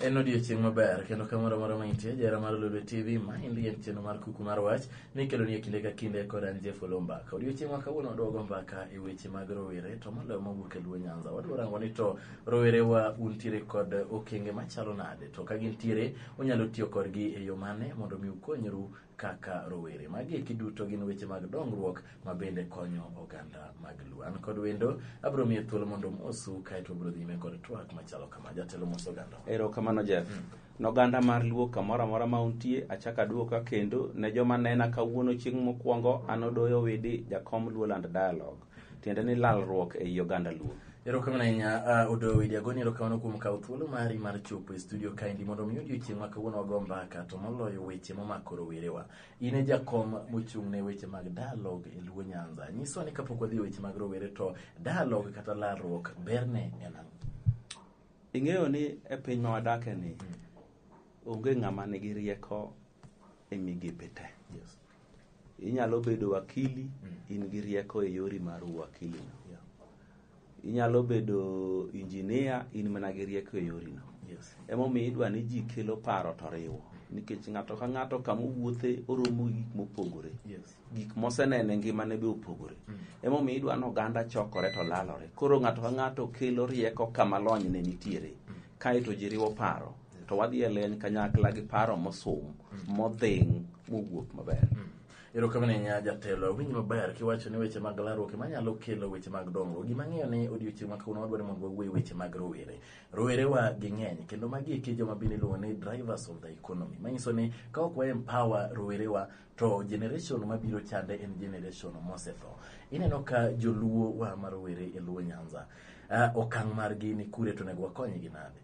En odiechieng' maber kendo kamoro amora ma intie jahera mar Lolwe TV maendi en chenro mar kuku mar wach mikeloni e kinde ka kinde kod an Jeff Oloo Mbaka. Odiechieng' ma kawuono wadwa mbaka e weche mag rowere to moloyo mawuok e Luo Nyanza. Wadwa rango ni to rowerewa untiere kod okenge machalo nade to ka gintiere unyalo tiyo kodgi e yo mane mondo mi ukonyru kaka rowere. Magi eki duto gin weche mag dongruok ma bende konyo oganda mag Luo. An kod wendo abiro miye thuolo mondo omosu kaeto wabiro dhi nyime kod twak machalo kama. Jatelo mos oganda. Erokamano Jeff. Noganda mar Luo kamoro amora ma untie, achako aduoka kendo ne joma nena kawuono chieng' mokwongo an Odoyo Widi, jakom Luoland Dialogue. Tiende ni lalruok ei oganda Luo. Erokamano ahinya Odoyo Widi, agoni erokamano kuom kawo thuolo mari mar chopo e studio kaendi mondo mi odiochieng' ma kawuono wago mbaka to moloyo weche momako rowerewa. In e jakom mochung' ne weche mag dialogue e Luo Nyanza. Nyiswa ni kapok wadhi e weche mag rowere to dialogue kata lalruok berne en ang'o? Ing'eyo ni e piny ma wadake ni onge ng'ama nigi rieko e migepe te. Inyalo bedo wakili, in gi rieko e yori mar wakili no. Inyalo bedo injinia, in mana gi rieko e yori no. Emomiyo idwa ni ji kelo paro to riwo. Nikech ng'ato ka ng'ato kama owuothe oromo gi gik mopogore. Gik moseneno e ngimane be opogore. Emomiyo idwa ni oganda chokore to lalore. Koro ng'ato ka ng'ato kelo rieko kama lony ne nitiere. Kaeto ji riwo paro. To wadhi e leny kanyakla gi paro mosum, modhing', mowuok maber. Erokamano ahinya jatelo, awinji maber kiwacho ni weche mag lalruok ema nyalo kelo weche mag dongruok. Gima ang'eyo ni odiochieng' ma kawuono wadwaro ni mondo wawuo e weche mag rowere. Rowerewa ging'eny kendo magi eki joma bende iluongo ni drivers of the economy. Manyiso ni ka ok wa empower rowerewa to generation mabiro chande en generation mosetho. Ineno ka joluo wa ma rowere e Luo Nyanza, okang' margi ni kure to onego wakonygi nade?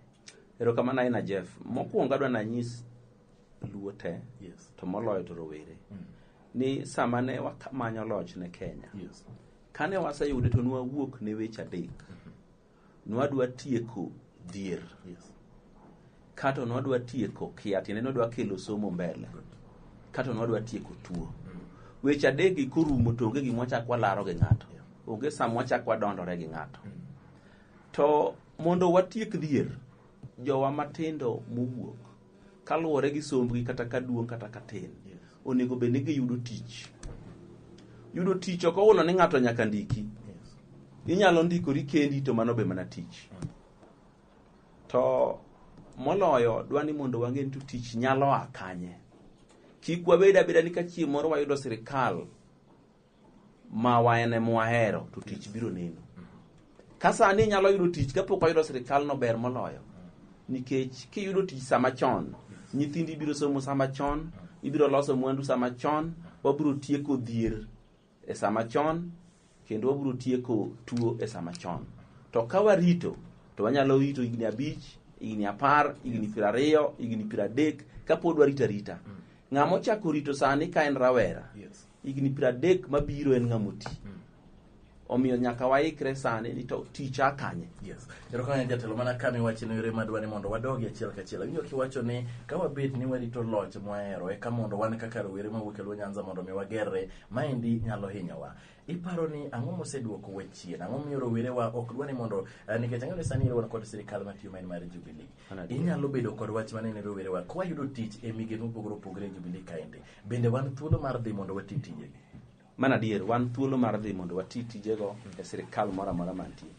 Erokamano ahinya Jeff. Mokwongo adwa nanyis Luo te, to moloyo to rowere, ni sama ne wamanyo loch ne Kenya, kane waseyude to nwawuok ne weche adek. Nwadwa tieko dhier, kato nwadwa tieko kia, tiende nwadwa kelo somo mbele, kato nwadwa tieko tuo. Weche adek gi korumo to onge gima wachak walaro gi ng'ato. Onge sama wachak wadondore gi ng'ato. To mondo watiek dhier, jowa matindo mowuok kaluwore gi sombgi kata ka duong' kata ka tin, onego bed ni giyudo tich. Yudo tich ok ohulo ni ng'ato nyaka ndiki. Inyalo ndikori kendi to mano be mana tich. To moloyo dwa ni mondo wang'e ni to tich nyalo a kanye. Kik wabed abeda ni ka chieng' moro wayudo sirikal ma wan ema wahero to tich biro neno. Ka sani inyalo yudo tich kapok wayudo sirikal no ber moloyo. Nikech kiyudo tich sama chon, nyithindi biro somo sama chon, ibiro loso mwandu sama chon, wabiro tieko dhier e sama chon, kendo wabiro tieko tuo e sama chon. To ka warito, to wanyalo rito higni 5, higni 10, higni 20, higni 30, kapod warito arita. Ng'ama ochako rito sani ka en rawera, higni 30 mabiro en ng'ama oti. Omiyo nyaka waikre sani ni to tich a kanye. Erokamano jatelo, mana kama iwacho ni yore madwa ni mondo wadogi achiel kachiel. Awinjo kiwacho ni ka wabet ni warito loch mwahero eka mondo wan kaka rowere mawuok e Luo Nyanza mondo mi wagerre, maendi nyalo hinyowa. Iparo ni ang'o moseduoko wa chien? Ang'o miyo rowerewa ok dwa ni mondo nikech ang'eyo ni sani wan kod sirikal matiyo ma en mar Jubilee. Inyalo bedo kod wach mane ne rowerewa ka wayudo tich e migepe mopogore opogore e Jubilee kaendi. Bende wan thuolo mar dhi mondo wati tijegi? Mano adier, wan thuolo mar dhi mondo wati tijego e sirikal moro amora mantie.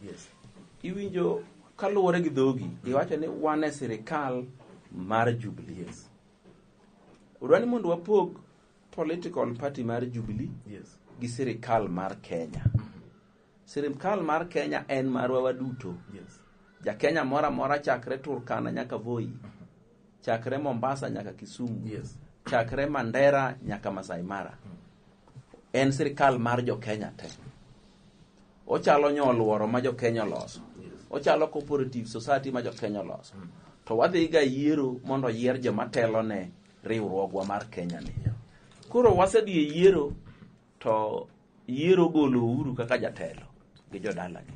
Iwinjo kaluwore gi dhogi, iwacho ni wan e sirikal mar Jubilee. Odwa ni mondo wapog political party mar Jubilee gi sirikal mar Kenya. Sirikal mar Kenya en marwa waduto. Ja Kenya moro amora chakre Turkana nyaka Voi, chakre Mombasa nyaka Kisumu, chakre Mandera nyaka Masai Mara. En sirikal mar jo Kenya te. Ochalo nyoluoro ma jo Kenya oloso. Ochalo cooperative society ma jo Kenya oloso. To wadhi ga yiero mondo oyier joma telo ne riwruogwa mar Kenya ni. Koro wasedhi e yiero to yiero golo Uhuru kaka jatelo gi jodalagi.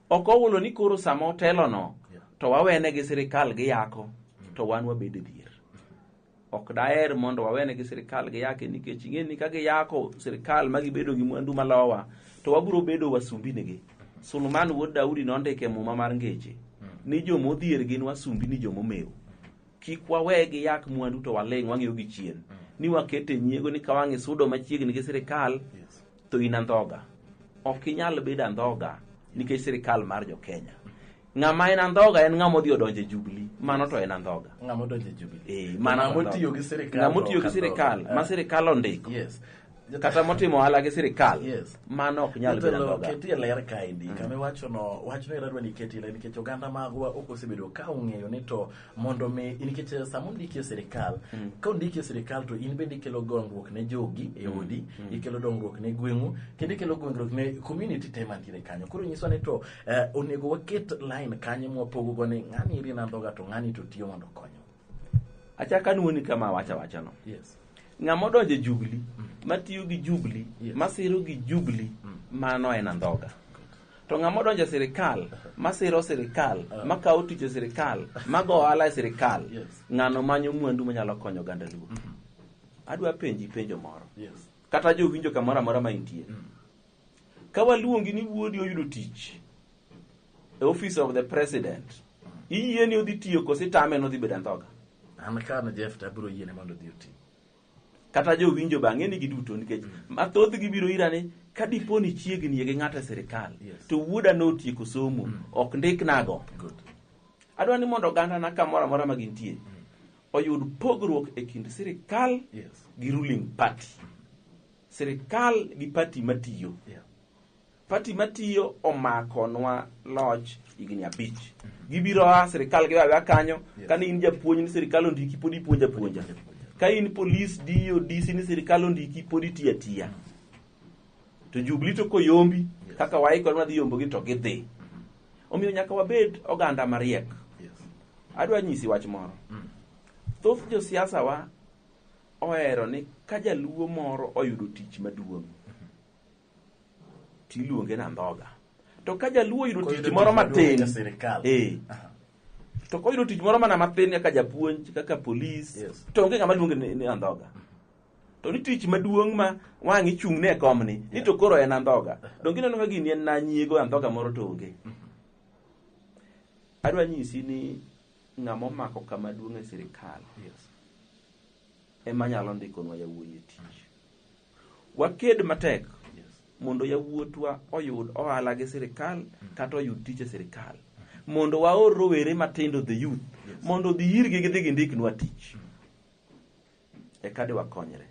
Ok ohulo ni koro sama otelo no to wawene gi sirikal giyako to wan wabedo e dhier. Ok daher mondo wawene gi sirikal giyake nikech ing'e ni ka giyako sirikal ma gibedo gi mwandu malowa to wabiro bedo wasumbinigi. Suleman wuod Daudi nondiko e muma mar ngeche ni jomodhier gin wasumbini jomomew. Kik wawe gi yak mwandu to waling' wang'iyo gi chien. Ni wakete nyiego ni ka wang' isudo machiegni gi sirikal to in andhoga. Ok inyal bedo andhoga nikech sirikal mar jo Kenya. Ng'ama en andhoga en ng'ama odhi odonjo e Jubilee. Mano to en andhoga. Ng'ama odonjo e Jubilee. Mano Ng'ama otiyo gi sirikal. Ng'ama otiyo gi sirikal, ma sirikal ondiko. Yes. Kata motimo ohala gi sirikal. Yes. Mano ok nyal bedo andhoga. Ketie ler kaendi. Kama iwachono, wachno ero adwa ni iketie ler nikech oganda magwa ok osebedo ka ong'eyo ni to mondo mi nikech sama ondiki e sirikal, ka ondiki e sirikal to in bende ikelo dongruok ne jogi e odi, ikelo dongruok ne gweng'u, kendo ikelo dongruok ne community te mantiere kanyo. Koro nyiswa ni to onego waket line kanyo mwapogo go ni ng'ani eri en andhoga to ng'ani to tiyo mondo okonywa. Achako anuoni kama awacho awachano. Yes. Ng'ama odonjo e Jubilee, matiyo gi Jubilee, masiro gi Jubilee, mano en andhoga. To ng'ama odonjo e sirikal, masiro sirikal, makawo tich e sirikal, mago ohala e sirikal, ng'ano manyo mwandu manyalo konyo oganda Luo. Adwa penji penjo moro. Yes. Kata jowinjo kamoro amora ma intie. Ka waluongi ni wuodi oyudo tich e office of the president, iyie ni odhi tiyo koso itame ni odhi bedo andhoga? An ka an Jeff to abiro yiene mondo odhi oti. Kata jowinjo bang'e ni giduto nikech mathothgi biro ira ni ka dipo ni chiegni gi ng'ato e sirikal to wuoda notieko somo ok ndiknago. Adwa ni mondo ogandana kamoro amora ma gintie oyud pogruok e kind sirikal gi ruling party. Sirikal gi party matiyo. Party matiyo omakonwa loch higni 5. Gibiro a sirikal giweyo kanyo. Kane in japuonj ni sirikal ondiki pod ipuonjo apuonja. Ka in polis DO DC ni sirikal ondiki pod itiyo atiya. To Jubilee to koyombi kaka waikore madhi yombogi to gidhi. Omiyo nyaka wabed oganda mariek. Adwa nyisi wach moro. Thoth josiasa wa ohero ni ka jaluo moro oyudo tich maduong' tiluonge ni andhoga. To ka jaluo oyudo tich moro matin, to koyudo tich moro mana matin kaka japuonj, kaka polis, to onge ng'ama luonge ni andhoga. To ni tich maduong' ma wang' ichung'ne e komni, ni to koro en andhoga. Donge ineno ka gini en nanyiego andhoga moro to onge. Adwa nyisi ni ng'ama omako kama duong' e sirikal ema nyalo ndikonwa yawuoyi e tich. Waked matek mondo yawuotwa oyud ohala gi sirikal kata oyud tich e sirikal. Mondo waor rowere matindo the youth mondo odhi irgi gidhi gindiknwa tich. Eka de wakonyre.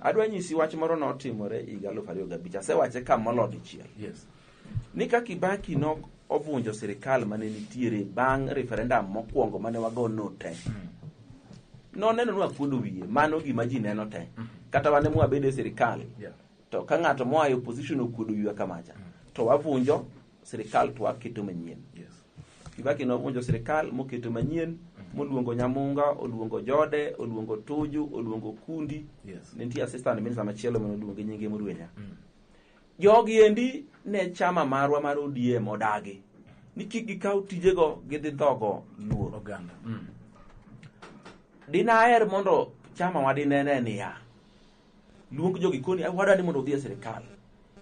Adwa nyisi wach moro notimore higa 2005. Asewache kamolo dichiel. Ni ka Kibaki nok ovunjo sirikal mane nitiere bang' referendum mokwongo mane wago no te. Noneno ni wakuodo wiye, mano gima ji neno te. Kata wan ema wabedo e sirikal. To ka ng'ato moa e opposition okuodo wiwa kamacha, to wavunjo sirikal to waketo manyien. Kibaki novunjo sirikal moketo manyien, moluongo Nyamunga, oluongo Jode, oluongo Tuju, oluongo Kundi. Nitie assistant minister machielo mane oluonge nyinge Murwenya. Jogi endi ne chama marwa mar ODM odagi ni kik gikaw tijego gidhi dhogo luo oganda. Dinaher mondo chama wa dinene niya, luong jogi koni wadwa ni mondo odhi e sirikal.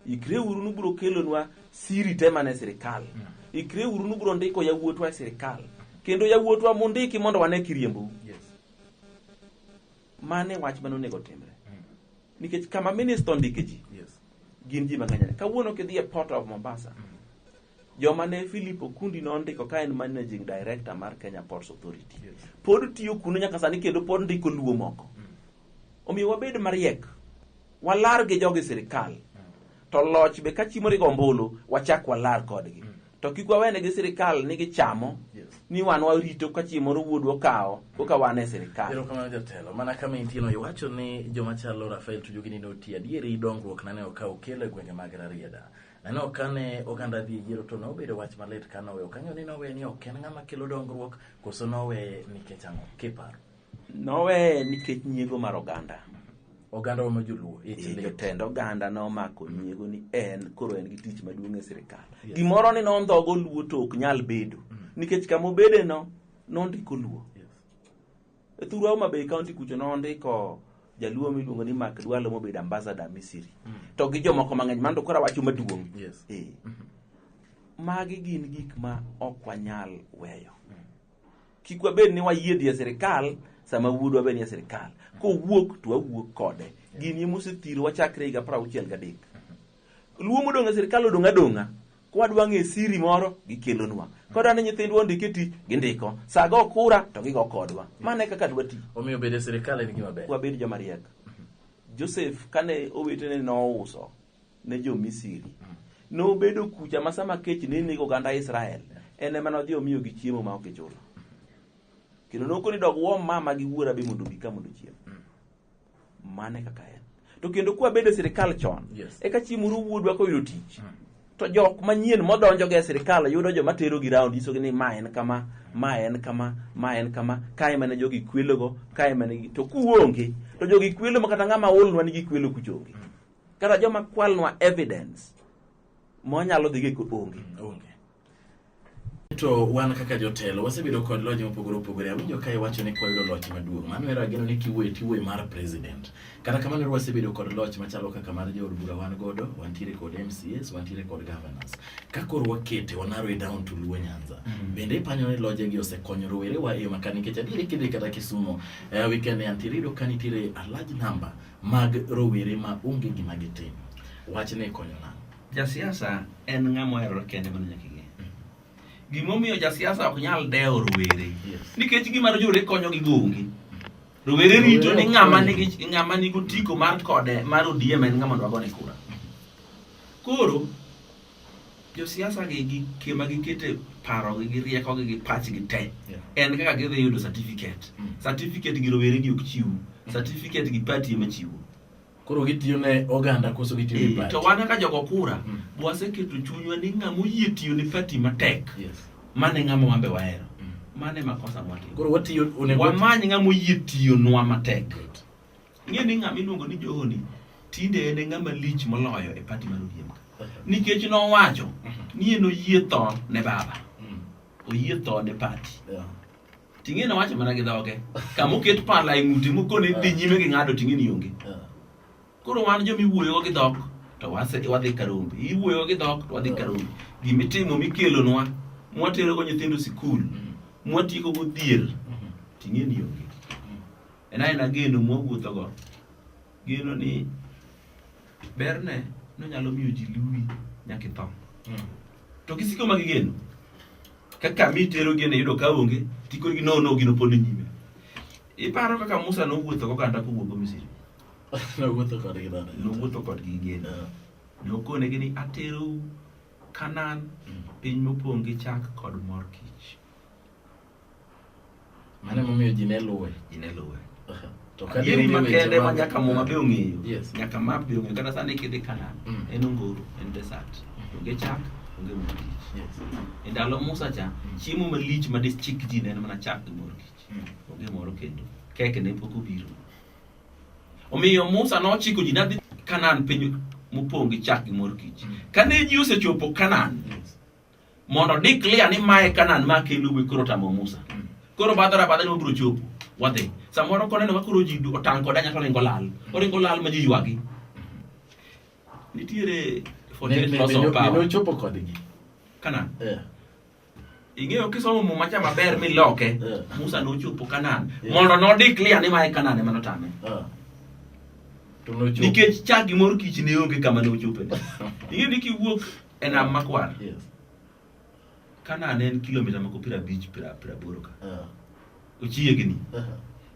Ikre uru nubiro kelonwa siri te mane sirikal. Ikre uru nubiro ndiko yawuotwa e sirikal. Kendo yawuotwa mondiki mondo wane kiriembou. Mane wach mane onego timre. Nikech kama minister ondike ji, gin ji mang'eny. Kawuono kidhi e Port of Mombasa, joma ne Philip Okundi nondiko ka en managing director mar Kenya Ports Authority. Pod tiyo kuno nyaka sani kendo pod ndiko luo moko. Omiyo wabed mariek, walar gi jogi sirikal. To loch be ka chimore go ombulu, wachak walar kodgi. To kik wawene gi sirikal ni gichamo, ni wan warito ka chieng' moro wuodwa okawo, koka wan e sirikal. Erokamano jatelo. Mana kama intie no, iwacho ni joma chalo Rafael Tuju gini notiyo adieri dongruok naneno ka okelo e gwenge mag Rarieda. Naneno ka ne oganda dhi e yiero to nobedo wach malit ka noweyo. Ok ang'eyo ni noweye ni ok en ng'ama kelo dongruok, koso noweye nikech ang'o? Kiparo. Noweye nikech nyiego mar oganda. Oganda wa ma joluo, ich lit. Jotend oganda nomako nyiego ni en koro en gi tich maduong' e sirikal. Gimoro ni nondhogo luo to ok nyal bedo. Nikech kama obede no, nondiko luo. E thurwa Homa Bay County kucho nondiko jaluo miluongo ni Mark Dwalo mobedo ambassador Misri. To gi jomoko mang'eny, mano to koro awacho maduong'. Magi gin gik ma ok wanyal weyo. Kik wabed ni wayie dhi e sirikal sama wuodwa be ni e sirikal. Kowuok to wawuok kode. Gini ema osethirowa chakre higa 63. Luo modong' e sirikal odong' adong'a. Kwadwa ng'e siri moro, gikelonwa. Kwadwa ni nyithindwa ondik e tich, gindiko. Sa go kura, to gigo kodwa. Mano e kaka dwati. Omiyo bedo e sirikal en gima ber. Wabed joma riek. Joseph kane owetene nouso ne jo-Misri, nobedo kucha ma sama kech ne nego oganda Israel, en ema nodhi omiyogi chiemo ma ok gichulo. Kendo nokoni dog uom mama gi wuora be mondo obi ka mondo ochiem. Mano e kaka en. To kendo kwabedo e sirikal chon, Yes. eka chieng' moro wuodwa koyudo tich, to jok manyien modonjogo e sirikal yudo joma terogi round nyisogi ni ma en kama, ma en kama, ma en kama, kae mane jogi kwelogo, kae mane gi... To kuonge, to jogi kwelo ma kata ng'ama ulnwa ni gikwelo kucha onge. Kata joma kwalnwa evidence mwanyalo dhigo onge. Onge. To wan kaka jotelo wasebedo kod loch mopogore opogore. Awinjo ka iwacho ni kwayudo loch maduong'. Mano ero ageno ni kiwuoyo tiwuoyo mar president. Kata kamano ero wasebedo kod loch machalo kaka mar jood bura wan godo, wantiere kod MCAs, wantiere kod governors. Ka koro wakete, wa narrow it down to Luo Nyanza. Bende ipanyo ni loje gi osekonyo rowerewa e yo makare nikech adieri kidhi kata Kisumo weekend ni antiere iyudo ka nitiere a large number mag rowere ma onge gima gitimo. Wachni konyo nang'o? Jasiasa en ng'ama oherore kende mano nyaka ing'e. Gimomiyo jasiasa ok nyal dewo rowere. Yes. Nikech gima rowere konyogi go onge. Rowere rito ni ng'ama nigi ng'ama nigi otiko mar kode mar ODM en ng'ama dwa gone kura. Koro josiasa gi gi kema gikete parogi gi riekogi gi pachgi te Yeah. en kaka gidhi yudo certificate. Certificate gi rowere gi ok chiw. Certificate gi party ema chiwo. Koro gitiyo ne oganda koso gitiyo ne party? To wan kaka jogo kura, waseketo chunywa ni ng'ama oyie tiyo ne party matek, Yes. mano e ng'ama wan be wahero. Mano e makosa mwatimo. Koro watiyo onego Wamany ng'ama oyie tiyonwa matek. Good. Ing'e ni ng'ama iluongo ni Joho ni tinde en e ng'ama lich moloyo e party mar ODM ka. Nikech nowacho ni en oyie tho ne baba. Oyie tho ne party. Yeah. Ting'e nowacho mana gi dhoge. Kama oket pala e ng'ute mokone dhi nyime gi ng'ado ting'e ni onge. Koro wan joma iwuoyogo gi dhok to wadhi ka rombe. Iwuoyogo gi dhok to wadhi ka rombe. Gimitimo mikelonwa, mwaterogo nyithindo sikul, mwatiekogo dhier, ting'e ni onge. En aena geno mwawuothogo. Geno ni berne nonyalo miyo ji luwi nyaka itho. To gisiko ma gigeno. Kaka mitero geno iyudo ka onge, tikoni gi no no gino pod ni nyime. Iparo kaka Musa nowuotho goganda kowuok go Misri. Nowuotho kodgi nade? Nowuotho kodgi gi geno. Nokonegi ni aterou Kanaan, piny mopong' gi chak kod mor kich. Mano emomiyo ji ne luwe. Ji ne luwe. To ka Adieri dine weche makende ma mag- nyaka Muma be ong'eyo. Yes. Nyaka map be ong'eyo. Kata sani kidhi Kanaan, en ongoro, en desert. Onge chak, onge mor kich. Yes. E ndalo Musa cha, chiemo malich ma dichik ji ne en mana chak gi mor kich. Onge moro kendo. Kek ne pok obiro. Omiyo Musa nochiko ji nadhi Kanaan piny mopong' gi chak gi mor kich. Kane ji osechopo Kanaan, Yes. mondo declare ni mae Kanaan ma kelo we koro tamo Musa. Koro badhore abadha ni wabiro chopo. Wadhi. Samoro koneno ka koro ji otang' kode anya to oringo lal. Oringo lal ma ji ywagi. Nitiere 48 laws of Ne power. ochopo kodgi. Kanaan. Yeah. Ing'eyo kisomo muma cha maber miloke, Yeah. Musa nochopo Kanaan. Yeah. Mondo no declare ni mae Kanaan ema notame. To nochopo. Nikech chak gi mor kich ne onge kama ne ochope. Ing'eyo ni kiwuok e nam makwar, Yes. Kanaan en kilomita moko 50 80 ka. Ochiegni.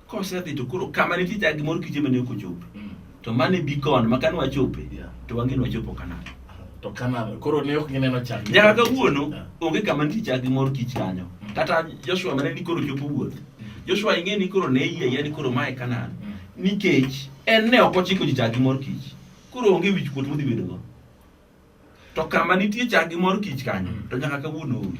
Kosedhi to koro kama nitie chak gi mor kich ema ne ok ochope. To mano e beacon ma kane wachope, to wang'e ni wachopo Kanaan. To Kanaan, koro ne ok gineno chak. Nyaka kawuono, onge kama nitie chak gi mor kich kanyo. Kata Joshua mane ni koro chopo wuoth. Joshua ing'e ni koro ne yie ayie ni koro mae Kanaan. Nikech en ne ok ochiko ji chak gi mor kich. Koro onge wich kuot modhi bedogo. To kama nitie chak gi mor kich kanyo, to nyaka kawuono onge.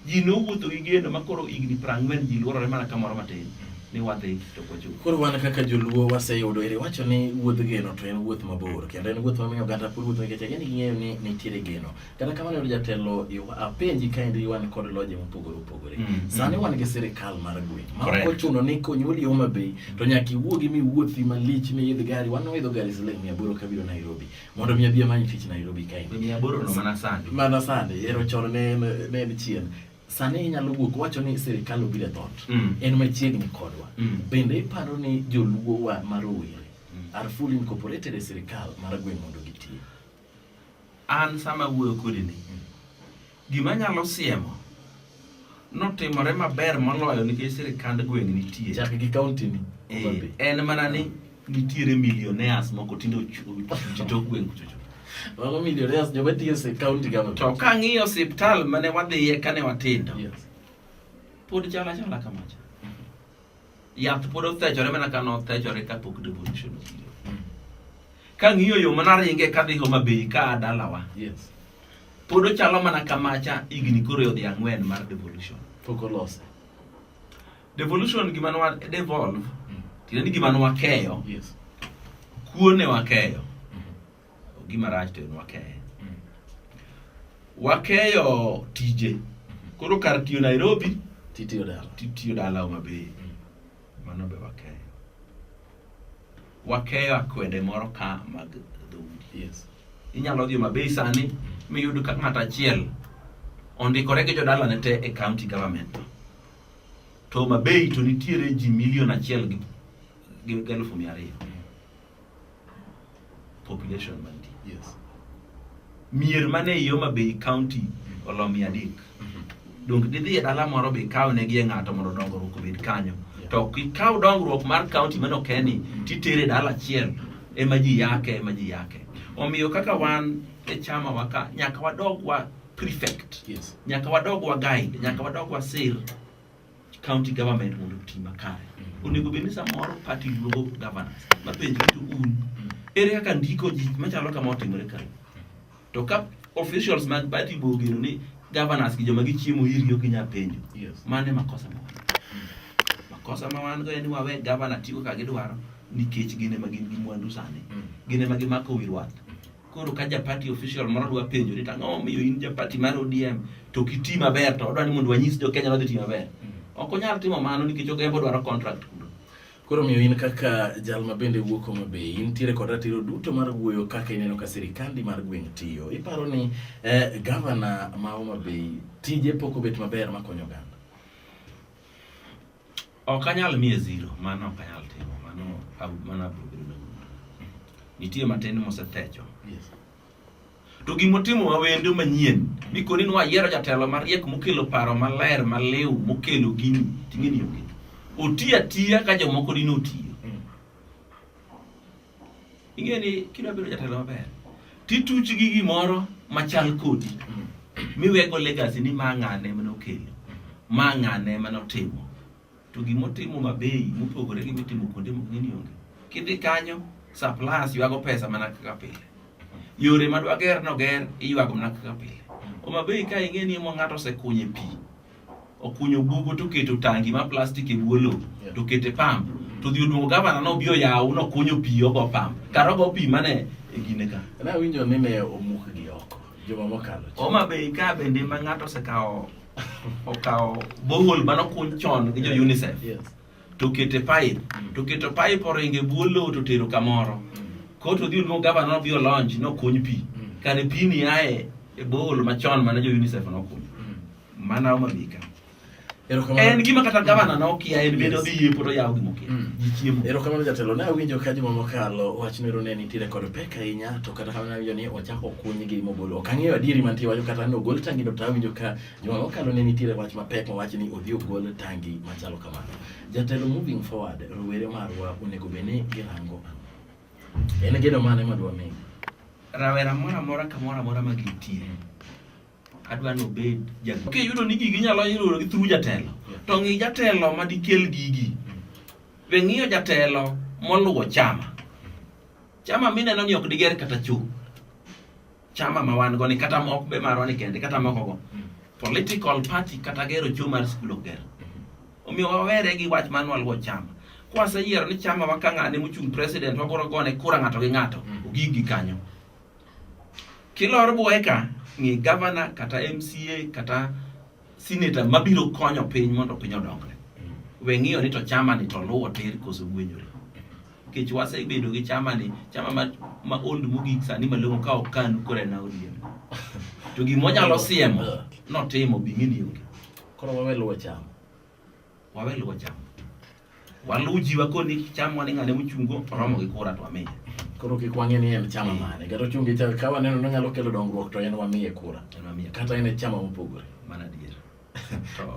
Ji nowuotho gi geno ma koro higni 40 ji luorore mana kamoro matin ni wadhi to ok wachopo. Koro wan kaka joluo waseyudo ere wacho ni wuodh geno to en wuoth mabor kendo en wuoth mamiyo oganda pod wuotho nikech ageni ging'eyo ni nitiere geno. Kata kamano yudo jatelo apenji kaendi wan kod loje mopogore opogore. Sani wan gi sirikal mar gweng' ma ok Correct. ochuno ni konyuoli Homa Bay to nyaka iwuogi miwuothi malich miidh gari. Wan waidho gari siling 800 kabiro Nairobi mondo mi abi amany tich Nairobi kaendi. 800 no mana sani. Mana sani, ero chon ne en chien. Sani inyalo wuok wacho ni sirikal obiro e dhoot. Mm. En machiegni kodwa. Mm. Bende iparo ni joluo wa ma rowere are fully incorporated e sirikal mar gweng' mondo gitii? An sama wuoyo kodi ni, gima nyalo siemo notimore maber moloyo nikech sirikand gweng' nitie. Chak gi county ni. Homa Bay. En mana ni nitiere millionaires moko tinde ochuch tok gweng' kuchocho. Mago millionaires joma tiyo e county government. To kang'iyo osiptal mane wadhiye kane watindo, Yes. pod chal achala kamacha. Yath pod othechore mana ka nothechore kapok devolution obiro. Kang'iyo yo manaringe kadhi Homa Bay ka a dalawa, Yes. pod ochalo mana kamacha higni koro odhi 4 mar devolution. Pok olose. Devolution gima nwa devolve, tiende ni gima nwakeyo, Yes. kuo ne wakeyo. Gima rach to en wakeyo. Wakeyo tije. Koro kar tiyo Nairobi, Titiyo dala. titiyo dala Homa Bay. Mano be wakeyo. Wakeyo akwede moro ka mag dhoudi. Yes. Inyalo dhi Homa Bay sani miyud ka ng'ato achiel ondikore gi jodalane te e county government. To Homa Bay to nitiere ji milion 1 gi 200,000 population mantie. Yes. Mier mane ei Homa Bay county olo 300. Donge didhi e dala moro be ikaw negi e ng'ato mondo dongruok obed kanyo. Yeah. To ok ikaw dongruok mar county mano keni titere e dala achiel ema ji yake ema ji yake. Omiyo kaka wan e chama wa ka nyaka wadog wa prefect. Yes. Nyaka wadog wa guide, nyaka wadog wa sir county government mondo oti makare. Onego bed ni samoro party luongo governors mapenj gi to un ere kaka ndiko ji machalo kama otimore ka. To ka officials mag party bo ogeno ni governors gi joma gichiemo iri ok ginyal penjo. Yes. Mano e makosa ma wan. Makosa ma wan go en ni wawe governor tiyo kaka gidwaro nikech gin ema gin gi mwandu sani. Gin ema gimako wi rwath. Koro ka ja party official moro dwa penjo ni to ang'o momiyo in ja party mar ODM to ok iti maber to odwa ni mondo wanyis jo Kenya nodhi tiyo maber. Ok onyal timo mano nikech Ogembo dwaro contract kuno. Koro miyo in kaka jal ma bende wuok Homa Bay, intiere kod ratiro duto mar wuoyo kaka ineno ka sirikandi mar gweng' tiyo. Iparo ni gavana ma Homa Bay tije pok obet maber makonyo oganda? Ok anyal miye zero, mano ok anyal timo, mano mano abiro bedo na wuond. Nitie matin mosethecho. Yes. To gimotimo wawendo manyien, mikoni ni wayiero jatelo mariek mokelo paro maler maliw mokelo gini, ting'e ni onge. Oti atiya ka jomoko dine otiyo. Ing'e ni kidwa bedo jatelo maber, tituch gi gimoro machal kodi. Miwego legacy ni ma ng'ane mane okelo, ma ng'ane mane otimo. To gimotimo mabei mopogore gi mitimo kuonde moko ng'e ni onge. Kidhi kanyo, suppliers ywago pesa mana kaka pile. Yore madwa ger no ger, iywago mana kaka pile. Homa Bay ka ing'e ni ema ng'ato osekunye pi, okunyo bugo to oketo tangi mar plastic e bwo lowo, Yeah. to okete pump, to odhi oluongo gavana nobi oyaw nokunyo pi ogo pump. Kar ogo pi mane e gine ka. Nawinjo ni ne omuk gi oko juma mokalo cha. Homa Bay ka bende ma ng'ato osekawo okawo borehole manokuny chon gi jo UNICEF. Yes. To kete pipe, to keto pipe oringo e bwo lowo to tero kamoro. Koro to odhi oluongo gavana nobi olonj nokuny pi. Kare pi ni ae e borehole machon mane jo UNICEF nokunyo. Mana Homa Bay ka. Erokamano. En gima kata gavana nokia, en bende Yes. odhi yepo to oyawo gima okia. Ji chiemo. Erokamano jatelo, ne awinjo ka juma mokalo wach nero ne nitiere kod pek ahinya to kata kamano awinjo ni ochako okuny gi mogolo. Ok ang'eyo adieri mantie wacho kata ni ogol tangi no to awinjo ka juma mokalo ne nitiere wach mapek mawach ni odhi ogol tangi machalo kamano. Jatelo, moving forward, rowere marwa onego bed ni girango ang'o? En geno mane madwa miyo? Rawera moro amora kamoro amora ma gintie, adwa ni obed jago. Kiyudo ni gigi inyalo yudo gi through jatelo, to ng'i jatelo ma dikel gigi. Be ng'iyo jatelo moluwo chama. Chama mineno ni ok diger kata cho. Chama ma wan go ni kata mok be marwa ni kende kata moko go. Political party kata gero cho mar skul ok ger. Omiyo wawere gi wach mar nwaluwo chama. Kwaseyiero ni chama wa ka ng'ane mochung' president wabiro gone kura ng'ato gi ng'ato, ogik gi kanyo. Kilor buoye ka, ng'i governor kata MCA kata senator mabiro konyo piny mondo piny odongre. We ng'iyo ni to chama ni to luwo tir koso gwenyore. Nikech wasebedo gi chama ni, chama ma old mogik sani malong'o ka ok kanu koro en ODM. To gima onyalo siemo, notimo bing'e ni onge. Koro wawe luwo chama. Wawe luwo chama. Waluw ji wakoni chamwa ni ng'ane mochungo oromo gi kura to wamiye. Koro kik wang'e ni en chama mane. Kata ochung' gi chama ka waneno ni onyalo kelo dongruok to en wamiye kura. En wamiye. Kata en e chama mopogore. Mana adier.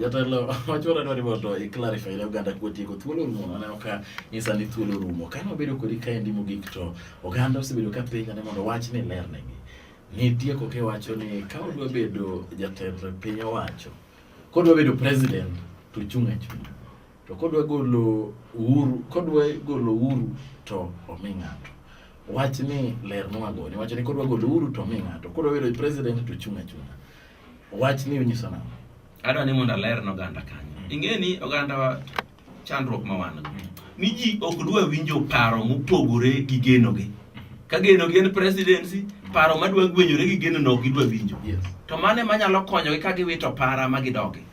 Jatelo wach moro adwaro ni mondo i clarify ne oganda kwatieko thuolo orumo aneno ka nyisa ni thuolo orumo kane wabedo kodi kaendi mogik to oganda osebedo ka penja ni mondo wach ni lernegi nitieko kiwacho ni ka odwa bedo jatend piny owacho kodwa bedo president to chung' achung'a to kodwa golo Uhuru kodwa golo Uhuru to omi ng'ato wach ni lernwago ni wacho ni kodwa golo Uhuru to omi ng'ato kodwa bedo president to chung' achung'a wach ni onyiso nang'o? Adwa ni mondo aler ne oganda kanyo. Ing'e ni ogandawa chandruok ma wan go. Ni ji ok dwa winjo paro mopogore gi genogi. Ka genogi en presidency, paro madwa gwenyore gi genono ok gidwa winjo. Yes. To mano ema nyalo konyogi ka giwito para ma gidogi.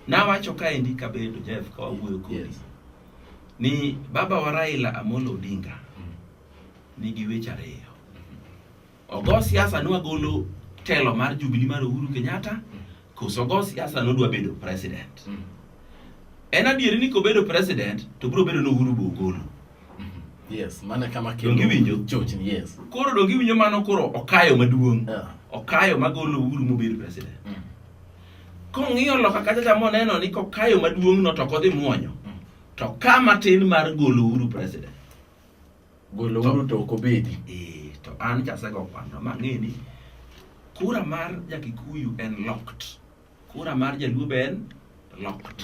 Nawacho kaendi kabedo Jeff ka wawuoyo kodi. Yes. Ni baba wa Raila Amolo Odinga nigi weche ariyo. Ogo siasa ni wagolo telo mar Jubilee mar Uhuru Kenyatta, koso ogo siasa ni odwa bedo president. En adieri ni kobedo president to biro bedo ni Uhuru be ogolo. Yes, mano e kama kelo Donge iwinjo? chochni, yes. Koro donge iwinjo mano koro okayo maduong'. Yeah. Okayo magolo Uhuru mobed president. Kong'iyo loka kacha cha moneno ni kokayo maduong' no to ok odhi muonyo. To ka matin mar golo Uhuru president. Golo Uhuru to ok obedi. To an chasego kwano mang'e ni kura mar Jakikuyu en locked. Kura mar Jaluo be en locked.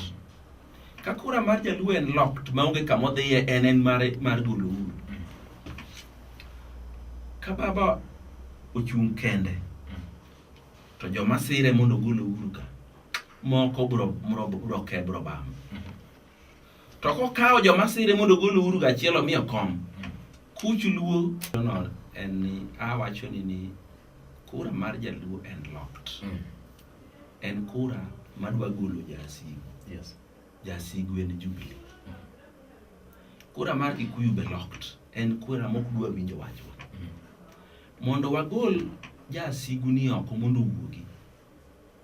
Ka kura mar Jaluo en locked maonge kama odhiye en en mare mar golo Uhuru. Ka baba ochung' kende to joma sire mondo ogol Uhuru ka moko bro ke bro bam. To kokawo joma sire mondo ogol Uhuru ga achiel omiyo kom. Kuch Luo no en ni awacho ni kura mar Jaluo en locked. En kura madwa golo jasigu. Yes. Jasigu en Jubilee. Kura mar Kikuyu be locked. En kura mok dwa winjo wachwa. Mondo wagol jasigu ni oko mondo owuogi,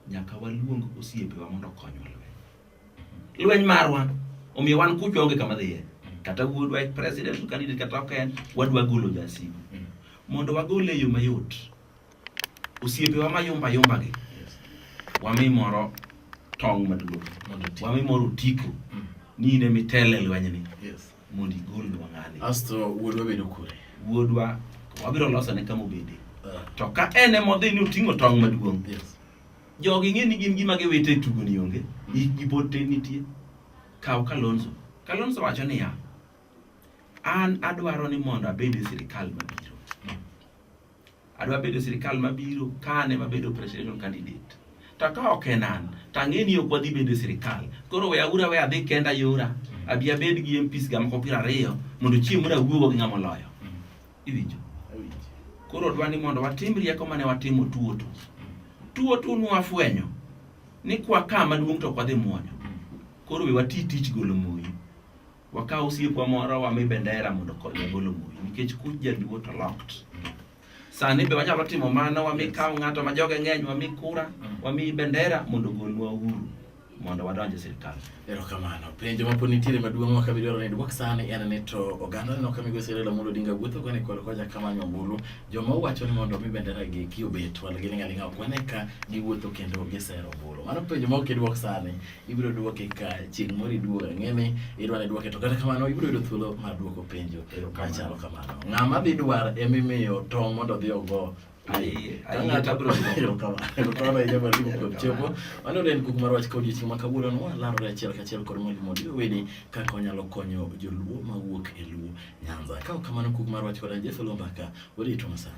nyaka waluong osiepewa mondo okonywa lweny. Lweny marwa, omiyo wan kuchwa onge kama dhiye. Kata wuodwa e president candidate kata ok en, wadwa golo jasigu. Mondo wagole e yo mayot, osiepewa mayumba yumba gi, wami moro tong' maduong', wami moro otiko, ni in ema itelo e lwenyni. Mondo igolnwa ng'ani. Asto wuodwa bedo kure? Wuodwa wabiro losone kama obede. To ka en ema odhi ni oting'o tong' maduong'. Jogi ng'e ni gin gima giwito e tugo ni onge. Hikgi pod tin nitie. Kaw Kalonzo. Kalonzo wacho niya, an adwaro ni mondo abed e sirikal mabiro. Adwa bedo e sirikal mabiro ka an ema abedo presidential candidate. To ka ok en an, to ang'e ni ok wadhi bedo e sirikal. Koro we aura we adhi kenda yora. Abi abed gi MPs ga moko 20 mondo chieng' moro awuogo gi ng'ama oloyo. Iwinjo? Koro dwa ni mondo watim rieko mane watimo tuo tu. Tuo tu nwafwenyo ni kwa ka maduong' to ok wadhi muonyo. Koro we wati tich golo Moi. Wakaw osiepwa moro wami bendera mondo okonywa golo Moi nikech kuch Jaluo to locked. Sani be wanyalo timo mano, wami kaw ng'ato ma joge ng'eny, wami kura, wami bendera mondo ogolnwa Uhuru mondo wadonj e sirkal. Erokamano. Penjo ma pod nitiere maduong' ma kabi dwaro ni duok sani en ni to oganda neno ka migosi Raila Amolo Odinga wuotho koni kod kocha kamanyo ombulu. Joma wacho ni mondo omi bendera gi ki obet wal giling' aling'a ok wane ka giwuotho kendo gisero ombulu. Mano penjo ma ok iduok sani, ibiro duoke ka chieng' moro iduogo ang'e ni idwa ni duoke to kata kamano ibiro yudo thuolo mar duoko penjo machalo kamano. Ng'ama dhi dwar emimiyo tong' mondo odhi ogo. Mano en kuku mar wach ka odiochieng' ma kawuono nwalarore achiel kachiel kod mwalimu Odio Owidi kaka onyalo konyo joluo mawuok e Luo Nyanza. Ka ok kamano kuku mar wach kod an Jeff Oloo Mbaka, warito masani.